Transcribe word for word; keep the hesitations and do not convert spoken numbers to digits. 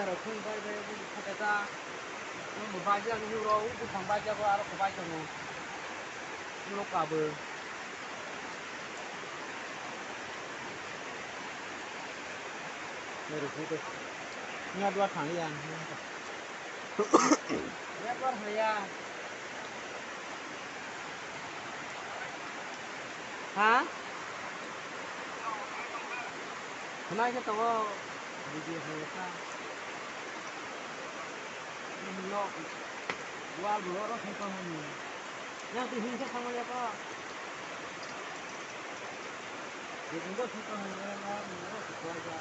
Rok khung bai bai bo kha ta. Nang bo bai jak ni ro u bwsang bai jago aro kok bai tongo. Ulo kabo. Nero photo. Nya dua thang ya. Nya dua thang ya. Ha? Khwnai khe tongo. Video khaikha. Nok wall bo oro khaikha hwnwi. Yang twi hwnwi khe thangma ya kho. Betongo khaikha hwnwi oro nok oro khaikha.